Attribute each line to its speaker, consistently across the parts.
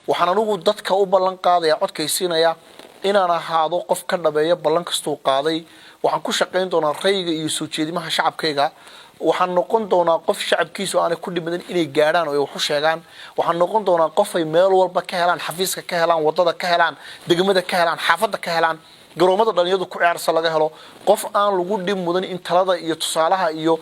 Speaker 1: Waxaan anigu dadka u ballan qaadaya, codkaysiinaya, inaan ahaado qof ka dhabeeya ballan kastuu qaaday. Waxaan ku shaqayn doonaa rayga iyo soo jeedimaha shacabkayga. Waxaan noqon doonaa qof shacabkiisu aanay ku dhimadan inay gaadhaan oo ay wax u sheegaan. Waxaan noqon doonaa qof ay meel walba ka helaan, xafiiska ka helaan, wadada ka helaan, degmada ka helaan, xaafadda ka helaan, garoomada dhalinyadu ku ciyaarsa laga helo, qof aan lagu dhib mudan in talada iyo tusaalaha iyo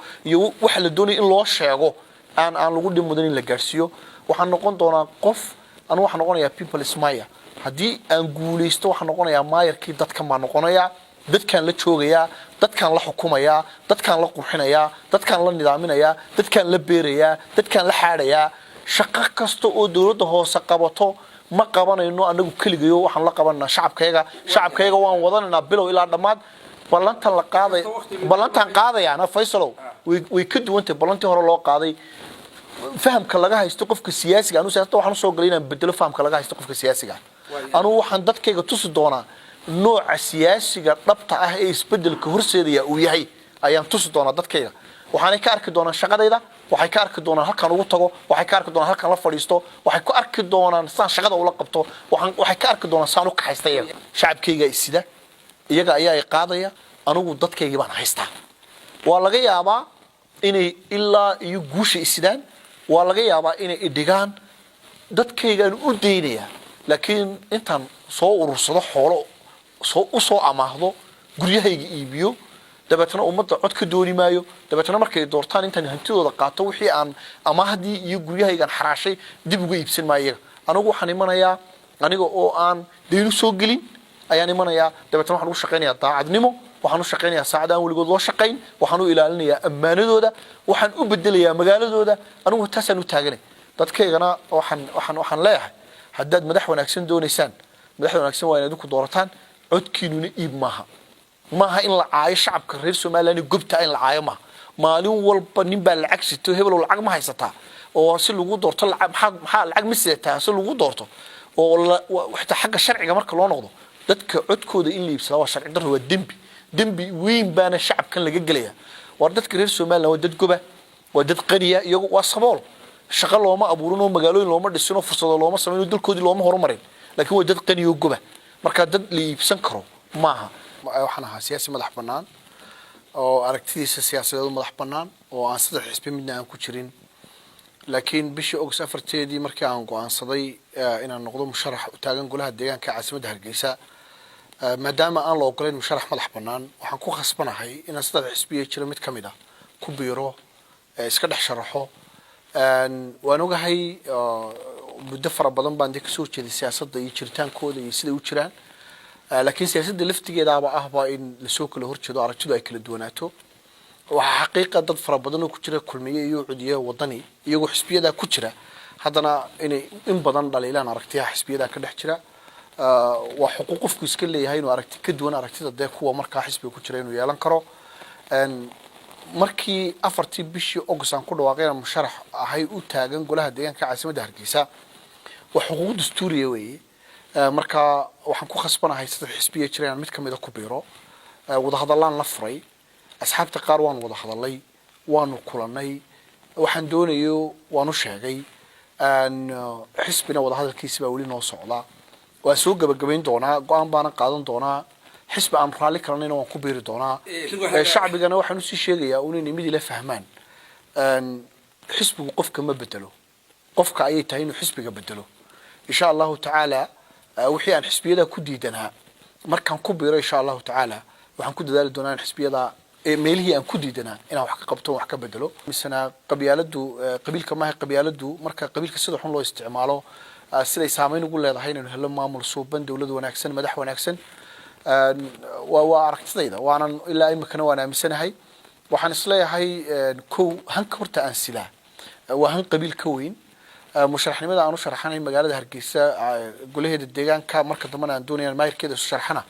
Speaker 1: waxa la doonaya in loo sheego aan lagu dhib mudan in la gaarsiiyo. Waxaan noqon doonaa qof, anu waxaan noqonayaa people's mayor. Haddii aan guuleysto, waxaan noqonayaa maayarkii dadkan baan noqonayaa. Dadkaan la joogayaa, dadkaan la xukumayaa, dadkaan la qurxinayaa, dadkaan la nidaaminayaa, dadkaan la beerayaa, dadkaan la xaadhayaa. Shaqo kasta oo dowladda hoose qabato ma qabanayno anagu keligayo, waxaan la qabananaa shacabkayaga. Shacabkayaga waan wadanaynaa bilow ilaa dhammaad. Ballantan la qaaday, ballantan qaadayaana, Faysalow, way ka duwantahay ballantii hore loo qaaday. Fahamka laga haysto qofka siyaasiga, anu siyaasadda waxaan usoo galay inaan bedelo fahamka laga haysto qofka siyaasiga. Anugu waxaan dadkayga tusi doonaa nooca siyaasiga dhabta ah ee isbedelka horseedaya uu yahay ayaan tusi doonaa dadkayga. Waxaanay ka arki doonaan shaqadayda, waxay ka arki doonaan halkaan ugu tago, waxay ka arki doonaan halkaan la fadhiisto, waxay ku arki doonaan saan shaqada ula qabto, waxay ka arki doonaan saan u kaxaysta iyaga. Shacabkayga isida, iyaga ayaa i qaadaya. Anigu dadkaygii baan haystaa. Waa laga yaabaa inay ilaa iyo guusha isidaan, waa laga yaabaa inay idhigaan, dadkaygaan u daynayaa. Laakiin intaan soo urursado xoolo, soo u soo amaahdo, guryahayga iibiyo, dabeetna ummadda cod ka dooni maayo. Dabeetna markay doortaan, intaan hantidooda qaato, wixii aan amaahdii iyo guryahaygaan xaraashay dib uga iibsan maayo iyaga. Anigu waxaan imanayaa aniga oo aan daynu soo gelin ayaan imanayaa. Dabeetna waxaan ugu shaqaynayaa daacadnimo, waxaan u shaqaynayaa saacad aan weligood loo shaqayn, waxaan u ilaalinayaa ammaanadooda, waxaan u bedelayaa magaaladooda. Anigu taasaan u taaganay. Dadkaygana waxaan leeyahay, haddaad madax wanaagsan doonaysaan, madaxda wanaagsan waa inaad idinku doorataan. Codkiinuna iib maaha. Maaha in la caayo shacabka reer Somaliland, gobta in la caayo maaha. Maalin walba nin baa lacag sito, hebelow lacag ma haysataa oo si lagu doorto lacag, maxaa lacag ma sidataa si lagu doorto? Oo xitaa xagga sharciga marka loo noqdo, dadka codkooda in la iibsadaa waa sharci darro, waa dembi, dembi weyn baana shacabkan laga gelaya. Waar dadka reer Somaliland waa dad goba, waa dad qaniya. Iyagu waa sabool, shaqo looma abuurin oo magaalooyin looma dhisin oo fursado looma samayn oo dalkoodii looma horumarin, laakiin waa dad qani oo goba. Marka dad la iibsan karo maaha. Waxaan ahaa siyaasi madax bannaan oo aragtidiisa siyaasadeed u madax bannaan oo aan saddex xisbi midna aan ku jirin. Laakiin bishii August 4-teedii, markii aan go'aansaday inaan noqdo musharax u taagan golaha deegaanka caasimadda Hargeysa, maadaama aan la ogolayn musharax madax bannaan, waxaan ku khasbanahay inaan saddex xisbiya jira mid ka mid ah ku biiro, iska dhex sharaxo. Waan ogahay, muddo fara badan baan dee kasoo jeeday siyaasadda iyo jiritaankooda iyo siday u jiraan, laakiin siyaasadda laftigeedaaba ahba in lasoo kala horjeedo, aragtidu ay kala duwanaato. Waxaa xaqiiqa dad fara badan oo ku jira Kulmiye iyo Cudiye, Wadani, iyagoo xisbiyadaa ku jira, haddana inay in badan dhaliilaan aragtiyaha xisbiyadaa ka dhex jira. Waa xuquuq qofku iska leeyahay inuu aragti ka duwan aragtida dee kuwa markaa xisbiga ku jira inuu yeelan karo. Markii 4-tii bishii August aan ku dhawaaqay inaan musharax ahay u taagan golaha deegaanka caasimadda Hargeysa, waa xuquuq dastuuriya weeye. Marka waxaan ku khasbanahay saddex xisbiya jira inaan mid kamida ku biiro. Wadahadallaan la furay asxaabta qaar, waan wada hadalay, waanu kulanay, waxaan doonayo waanu sheegay. Xisbina wadahadalkiisi baa weli noo socda. Waan soo gebagabayn doonaa, go'aan baana qaadan doonaa. Xisbi aan raalli kalanayna waan ku biiri doonaa. Shacbigana waxaan usii sheegayaa un inay mid ila fahmaan: xisbigu qofka ma bedelo, qofka ayay tahay inuu xisbiga bedelo. Insha Allahu tacaala, wixii aan xisbiyada ku diidanaa markaan ku biiro, insha Allahu tacaala, waxaan ku dadaali doonaa in xisbiyada meelihii aan ku diidanaa inaan wax ka qabto, wax ka bedelo. Misena qabyaaladu qabiilka maaha. Qabyaaladu marka qabiilka sida xun loo isticmaalo, siday saameyn ugu leedahay inaynu helo maamul suuban, dowlad wanaagsan, madax wanaagsan, waa aragtidayda, waanan ilaa imikana waan aaminsanahay. Waxaan isleeyahay, kow, hanka horta aan sidaa waa han qabiil ka weyn. Musharaxnimada aan u sharaxanay magaalada Hargeysa golaheeda deegaanka, marka dambena aan doonaya maayirkeeda isu sharxana,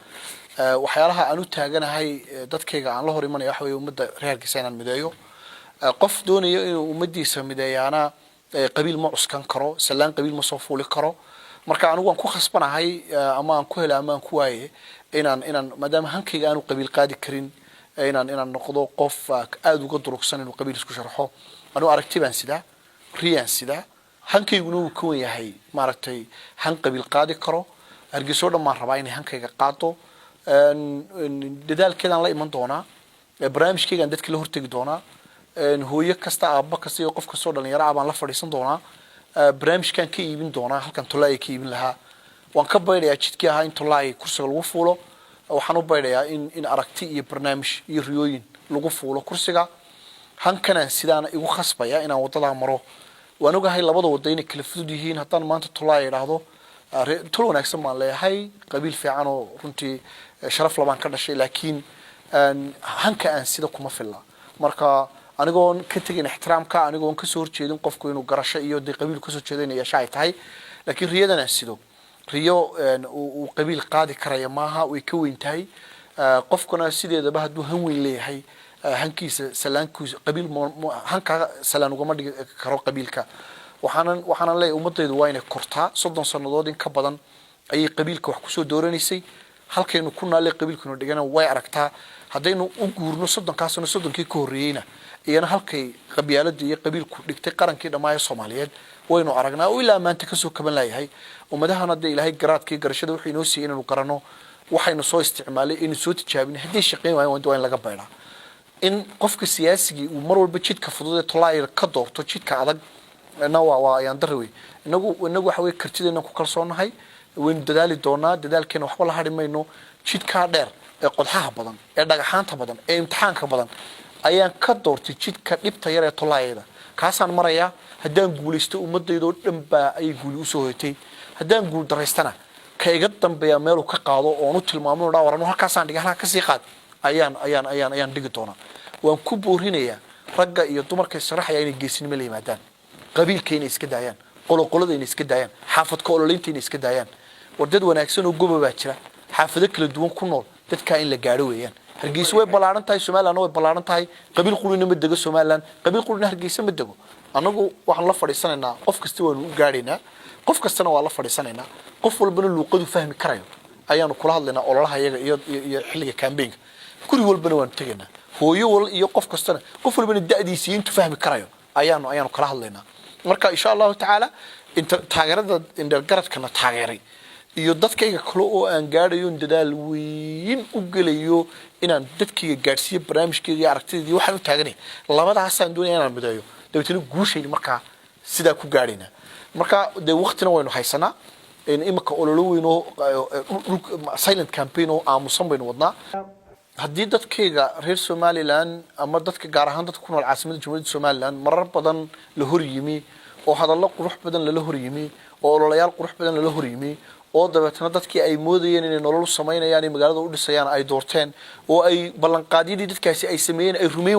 Speaker 1: waxyaalaha aan u taaganahay, dadkayga aan la hor imanaya, waxa weeye ummadda reer Hargeysa inaan mideeyo. Qof doonayo inuu ummaddiisa mideeyaana qabiil ma cuskan karo, sallaan qabiil ma soo fuuli karo. Marka anigu waan ku khasbanahay, ama aan ku hela ama aan ku waaye, inaan maadaama hankayga aanu qabiil qaadi karin, inaan noqdo qof aada uga durugsan inuu qabiil isku sharxo. Anigu aragti baan sidaa, riyaan sidaa. Hankayguna wuu ka wen yahay, maaragtay, han qabiil qaadi karo. Hargeysa oo dhan baan rabaa inay hankayga qaado. Dadaalkeedaan la iman doonaa, barnaamijkaygaan dadka la hortegi doonaa. Hooyo kasta, aabba kasta iyo qof kastoo dhalinyaro ah baan la fadhiisan doonaa. Barnaamijkaan ka iibin doonaa halkan tolaaya ka iibin lahaa. Waan ka baydhayaa jidkii ahaa in tolaaya kursiga lagu fuulo. Waxaan u baydhayaa in aragti iyo barnaamij iyo riyooyin lagu fuulo kursiga. Hankanaan sidaana igu khasbaya inaan wadadaa maro. Waan ogahay labada wado inay kala fudud yihiin. Haddaan maanta tolaaya idhaahdo, tol wanaagsan baan leeyahay, qabiil fiican oo runtii sharaf labaan ka dhashay, laakiin hanka aan sida kuma filla. Marka anigoon ka tegin ixtiraamka, anigoon kasoo horjeedin qofku inuu garasho iyo dee qabiil kasoo jeeda inay yeesha ay tahay, laakiin riyadan aan sido riyo uu qabiil qaadi karaya maaha, way ka weyn tahay. Qofkuna sideedaba hadduu han weyn leeyahay, hankiisa salaankiisa qabiil hankaa salaan ugama dhigi karo qabiilka. Waxaanan leeyahay, ummadaydu waa inay kortaa. 30 sannadood in ka badan ayay qabiilka wax kusoo dooranaysay. Halkaynu ku naallay qabiilkanu dhigana way aragtaa. Haddaynu u guurno 30-kaa sano, 30-kii ka horreeyeyna, iyana halkay qabyaaladda iyo qabiilku dhigtay qarankii dhammaaya Soomaaliyeed waynu aragnaa oo ilaa maanta kasoo kaban laayahay. Ummadahana dee Ilaahay garaadkii garashada wuxuu inoo siiyey inaynu garanno waxaynu soo isticmaalay, aynu soo tijaabinay. Hadday shaqayn waayaan, waa in laga baydhaa. In qofka siyaasigii uu mar walba jidka fudud ee tolaayar ka doorto jidka adag na waa ayaan darri wey. Inagu waxa wey kartideena ku kalsoonahay, waynu dadaali doonaa. Dadaalkeena waxba la hadhi mayno. Jidkaa dheer ee qodxaha badan ee dhagaxaanta badan ee imtixaanka badan ayaan ka doortay jidka dhibta yar ee tolaayada. Kaasaan marayaa. Haddaan guulaysto, ummadayda oo dhan baa ayay guuli usoo hoyatay. Haddaan guul daraystana, ka iga dambeeya meeluu ka qaado oon u tilmaamo dhaa waran, halkaasaan dhigay, halkaa kasii qaad, ayaan dhigi doonaa. Waan ku boorinayaa ragga iyo dumarka israxaya inay geesinimo la yimaadaan, qabiilka inay iska daayaan, qoloqolada inay iska daayaan, xaafadka ololeynta inay iska daayaan. War dad wanaagsan oo goba baa jira, xaafado kala duwan ku nool. Dadkaa in la gaadho weeyaan. Hargeysa way ballaaran tahay, Somalilandna way ballaaran tahay. Qabiil qurina ma dego Somaliland, qabiil qurina Hargeysa ma dego. Annagu waxaan la fadhiisanaynaa qof kasta, waanu u gaadhaynaa qof kastana, waa la fadhiisanaynaa qof walbana. Luuqadu fahmi karayo ayaanu kula hadlaynaa ololaha iyaga iyo xilliga campaign-ka. Guri walbana waanu tegaynaa, hooyo wal iyo qof kastana, qof walbana da'diisa iyo intuu fahmi karayo ayaanu kala hadlaynaa. Marka insha Allahu tacaala, inta taageerada indhergaradkana taageeray iyo dadkayga kale oo aan gaadhayo, dadaal weyn u gelayo inaan dadkayga gaadhsiiyo barnaamijkeyga iyo aragtidayda iyo waxaan u taaganay, labadaasaan doonaya inaan mideeyo. Dabeetana guushayni markaa sidaa ku gaadhaynaa. Marka dee waqtina waynu haysanaa. Imika ololo weyn oo silent campaign oo aamusan baynu wadnaa. Haddii dadkayga reer Somaliland ama dadka, gaar ahaan dadka ku nool caasimadda Jamhuuriyadda Somaliland, marar badan la hor yimi oo hadallo qurux badan lala hor yimi oo ololayaal qurux badan lala hor yimi, oo dabeetana dadkii ay moodayeen inay nolol u samaynayaan, ay magaalada u dhisayaan, ay doorteen, oo ay ballanqaadyadii dadkaasi ay sameeyeen ay rumayn.